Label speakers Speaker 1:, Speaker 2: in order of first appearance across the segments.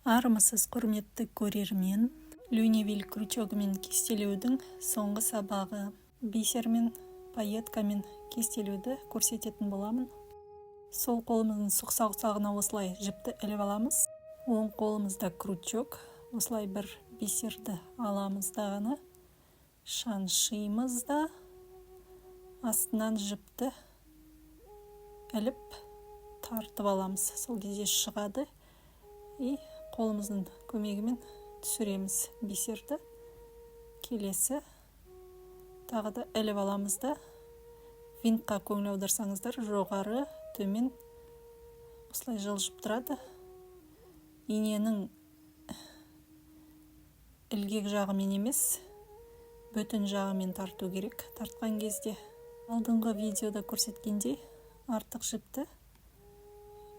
Speaker 1: Армысыз, құрметті көрермен! Люневиль крючогымен кестелеудің соңғы сабағы. Бисермен, пайеткамен кестелеуді көрсететін боламын. Сол қолымыздың сұқ саусағына осылай жіпті іліп аламыз. Оң қолымызда крючок, осылай бір бисерді аламыз дағыны, шаншимыз да, астынан жіпті іліп тартып аламыз. Сол кезде шығады и қолымыздың көмегімен түсіреміз бисерді. Келесі тағы да іліп аламыз да, винтқа көңіл аударсаңыздар, жоғары, төмен осылай жылжып тұрады. Иненің ілгек жағымен емес, бүтін жағымен тарту керек тартқан кезде. Алдыңғы видеода көрсеткендей, артық жіпті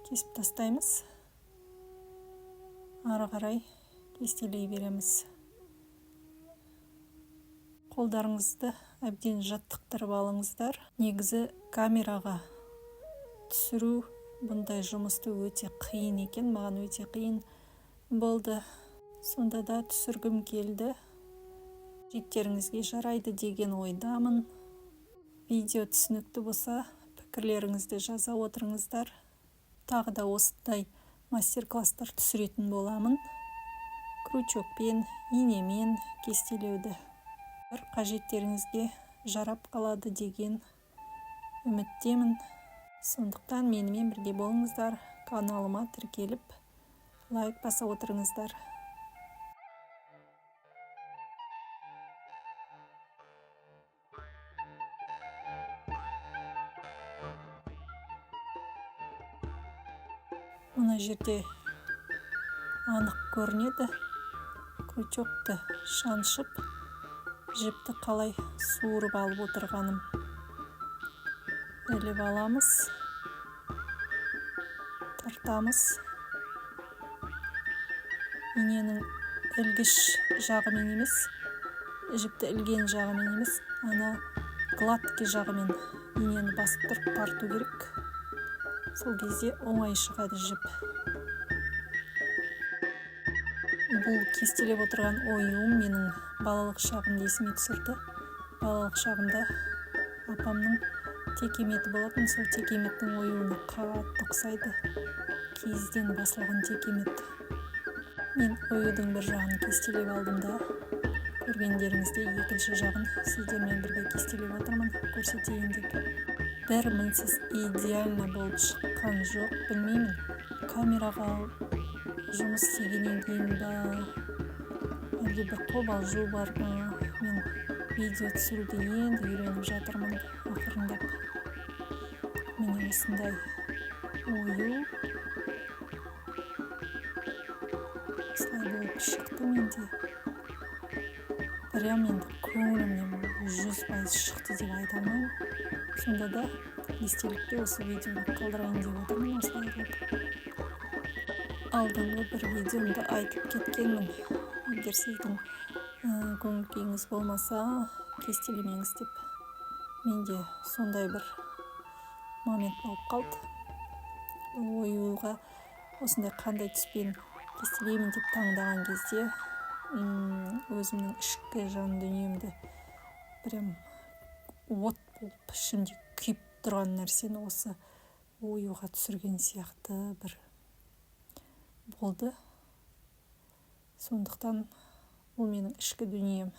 Speaker 1: кесіп тастаймыз. Ары қарай кестелей береміз. Қолдарыңызды әбден жаттықтырып алыңыздар. Негізі камераға түсіру бұндай жұмысты өте қиын екен, маған өте қиын болды. Сонда да түсіргім келді. Жеттеріңізге жарайды деген ойдамын. Видео түсінікті болса, пікірлеріңізді жаза отырыңыздар. Тағы да осындай мастер-класстар түсіретін боламын. Крючокпен, инемен кестелеуді. Бір қажеттеріңізге жарап қалады деген үміттемін. Сондықтан менімен бірге болыңыздар, каналыма тіркеліп, лайк баса отырыңыздар. Мына жерде анық көрінеді. Крючокты шаншып, жіпті қалай суырып алып отырғаным. Іліп аламыз, тартамыз. Иненің ілгіш жағымен емес, жіпті ілген жағымен емес, ана гладкий жағымен инені басып тұрып тарту керек. Сол кезде оңай шығады жіп. Бұл кестелеп отырған оюым менің балалық шағымды есіме түсірді. Балалық шағымда апамның текеметі болатын, сол текеметтің оюына қатты ұқсайды. Киізден басылған текемет. Мен оюдың бір жағын кестелеп алдым да, көргендеріңіздей екінші жағын сіздермен бірге кестелеп отырмын, көрсетейін деп. Бір мінсіз идеально болып шыққан жоқ, білмеймін. Камераға жұмыс істегеннен кейін ба, әлде бір қобалжу бар ма, мен видео түсіруді енді үйреніп жатырмын ақырындап. Міне осындай ою осылай болып шықты менде. Прям енді көңілімнен 100% шықты деп айта алмаймын. Сонда да естелікке осы видеоны қалдырайын деп отырмын осылай қылып. Алдыңғы бір видеомда айтып кеткенмін, егер сіздің көңіл күйіңіз болмаса, кестелемеңіз деп. Менде сондай бір момент болып қалды. Бұл оюға осындай қандай түспен кестелеймін деп таңдаған кезде, өзімнің ішкі жан дүниемді прям от болып ішімде күйіп тұрған нәрсені осы оюға түсірген сияқты бір болды. Сондықтан ол менің ішкі дүнием.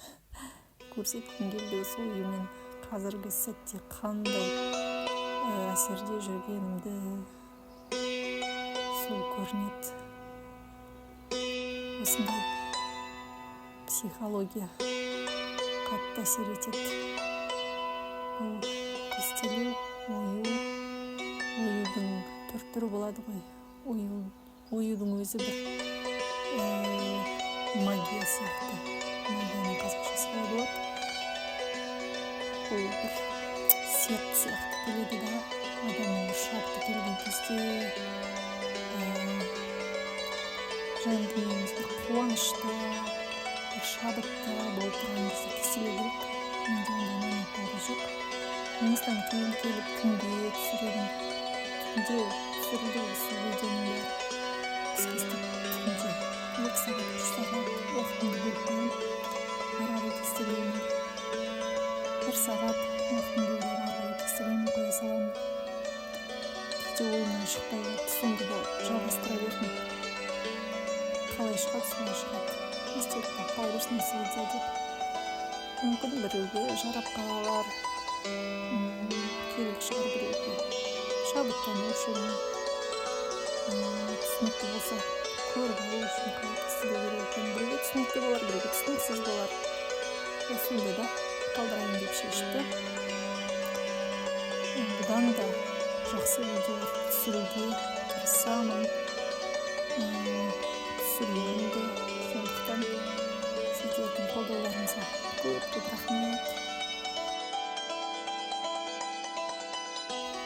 Speaker 1: Көрсеткім келді осы оюмен қазіргі сәтте қандай әсерде жүргенімді, сол көрінеді. Осындай психология қатты әсер етеді. Бұл кестелеу, ою, оюдың түр-түрі болады ғой. Оюдың өзі бір магия сияқты. Магияның қазақшасы қалай болады? Бұл бір серт сияқты келеді да, адамның бір шабыты келген кезде, жан дүниеміз бір қуанышта, бір шабытта болып тұрған кезде кестелеу керек. Менде ондай момент болған жоқ. Жұмыстан кейін келіп түнде түсіремін. Түнде түсірілді осы видеоның бәрі. Біз кестеп түнде. 2 сағат, 3 сағат уақытымды бөліп қоямын. Ары қарай кестелеймін. 1 сағат уақытымды бөлемін, ары қарай кестелеймін, қоя саламын. Кейде ойымнан шықпай қалады, сонда да жалғастыра бердім. Қалай шығады, солай шығады. Не істеп қала берсін осы видео деп. Мүмкін біреуге жарап қалар, керек шығар біреуге. Шабыттану үшін, түсінікті болса, көріп алу үшін қалай кестелеу керек екенін. Біреуге түсінікті болар, біреуге түсініксіз болар. Сонда да қалдырайын деп шешті. Бұдан да жақсы видеолар түсіруге тырысамын, түсіремін де. Сондықтан сіздердің қолдауларыңызға көп-көп рахмет.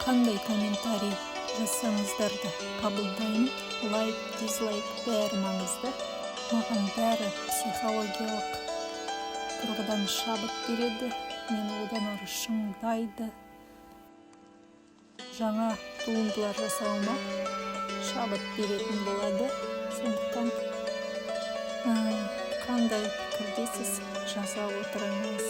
Speaker 1: Қандай комментарий жазсаңыздар да қабылдаймын. Лайк, дизлайк бәрі маңызды. Маған бәрі психологиялық тұрғыдан шабыт береді, мені одан ары шыңдайды. Жаңа туындылар жасауыма шабыт беретін болады. Сондықтан қандай пікірдесіз, жаза отырыңыз.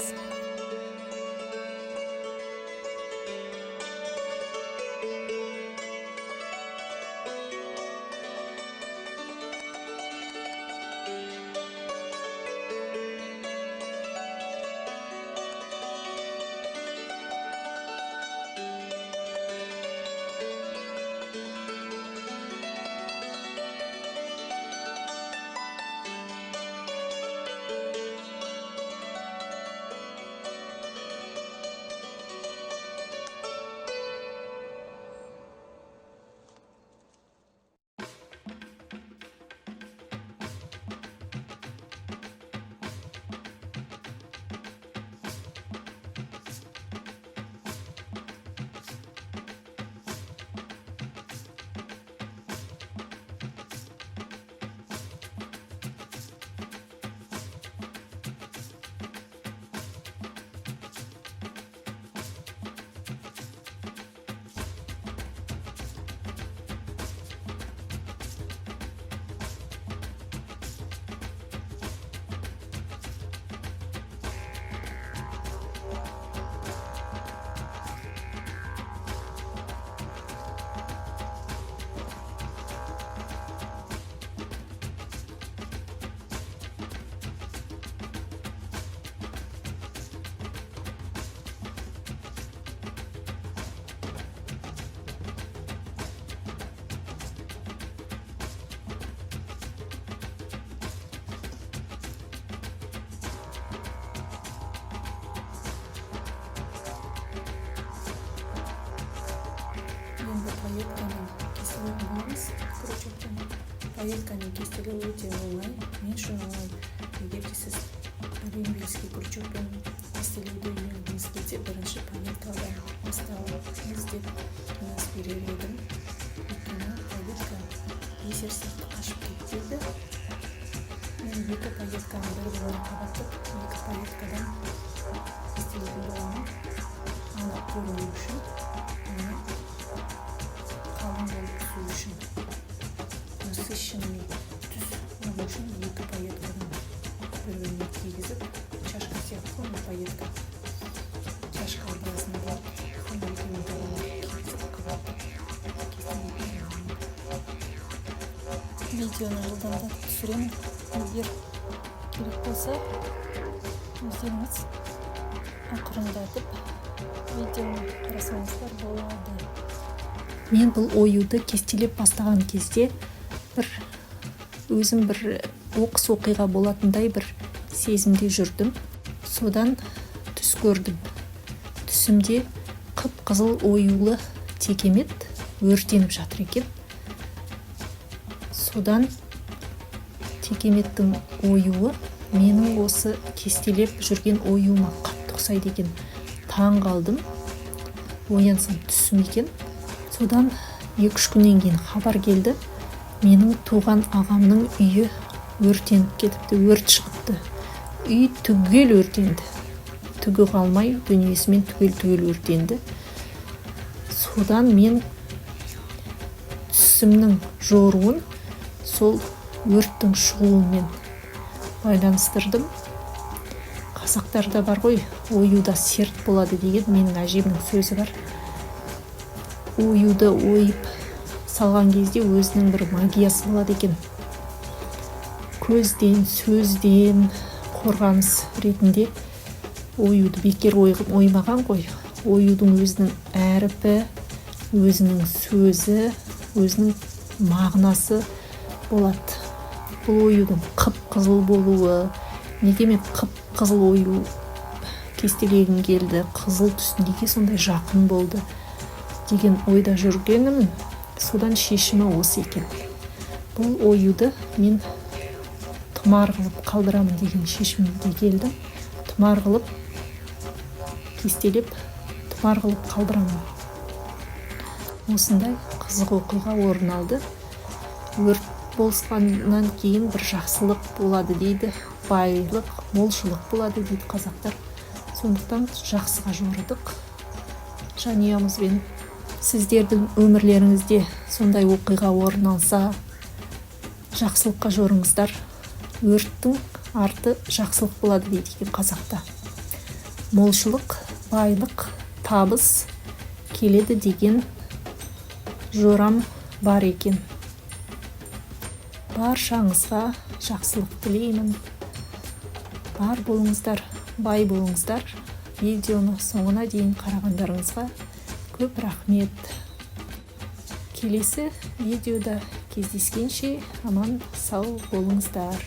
Speaker 1: Енді пайеткамен кестелейтін боламыз. Крючокпен. Пайеткамен кестелеу өте оңай. Мен үшін оңай. Егер де сіз рембельский крючокпен кестелеуді үйренгіңіз келсе, бірінші пайеткадан бастауыңыз деп кеңес берер едім. Өйткені пайетка бисер сияқты қашып кетпейді. Мен екі пайетканы бір-біріне қабаттап, екі пайеткадан кестелейтін боламын. Анық көріну үшін, және қалың болып түсу үшін, насыщенный түс алу үшін екі пайеткадан бір-біріне кигізіп, чашка сияқты ғой мына пайетка, чашкообразный болады. Соны екеуін бір-біріне кигізіп, қабаттап кестелейтін боламын. Видеоны жылдамдатып түсіремін. Егер керек болса, өздеріңіз ақырындатып видеоны қарасаңыздар болады. Мен бұл оюды кестелеп бастаған кезде бір өзім бір оқыс оқиға болатындай бір сезімде жүрдім. Содан түс көрдім. Түсімде қып-қызыл оюлы текемет өртеніп жатыр екен. Содан текеметтің оюы менің осы кестелеп жүрген оюыма қатты ұқсайды екен. Таң қалдым. Оянсам түсім екен. Содан 2-3 күннен кейін хабар келді. Менің туған ағамның үйі өртеніп кетіпті, өрт шығыпты. Үй түгел өртенді. Түгі қалмай, дүниесімен түгел-түгел өртенді. Содан мен түсімнің жоруын сол Өрттің шығуымен байланыстырдым. Қазақтарда бар ғой, «Оюда серт болады» деген менің әжемнің сөзі бар. Оюды ойып салған кезде өзінің бір магиясы болады екен. Көзден, сөзден қорғаныс ретінде оюды бекер оймаған ғой. Оюдың өзінің әріпі, өзінің сөзі, өзінің мағынасы болады. Бұл оюдың қып қызыл болуы, неге мен қып қызыл ою кестелегім келді, қызыл түс неге сондай жақын болды деген ойда жүргенмін. Содан шешімі осы екен. Бұл оюды мен тұмар қылып қалдырамын деген шешімге келдім. Тұмар қылып кестелеп, тұмар қылып қалдырамын. Осындай қызық оқиға орын алды. Өрт болысқаннан кейін бір жақсылық болады дейді, байлық, молшылық болады дейді қазақтар. Сондықтан жақсыға жорыдық жанұямызбен. Сіздердің өмірлеріңізде сондай оқиға орын алса, жақсылыққа жорыңыздар. Өрттің арты жақсылық болады дейді екен қазақта. Молшылық, байлық, табыс келеді деген жорам бар екен. Баршаңызға жақсылық тілеймін. Бар болыңыздар, бай болыңыздар. Видеоны соңына дейін қарағандарыңызға көп рахмет. Келесі видеода кездескенше, аман сау болыңыздар.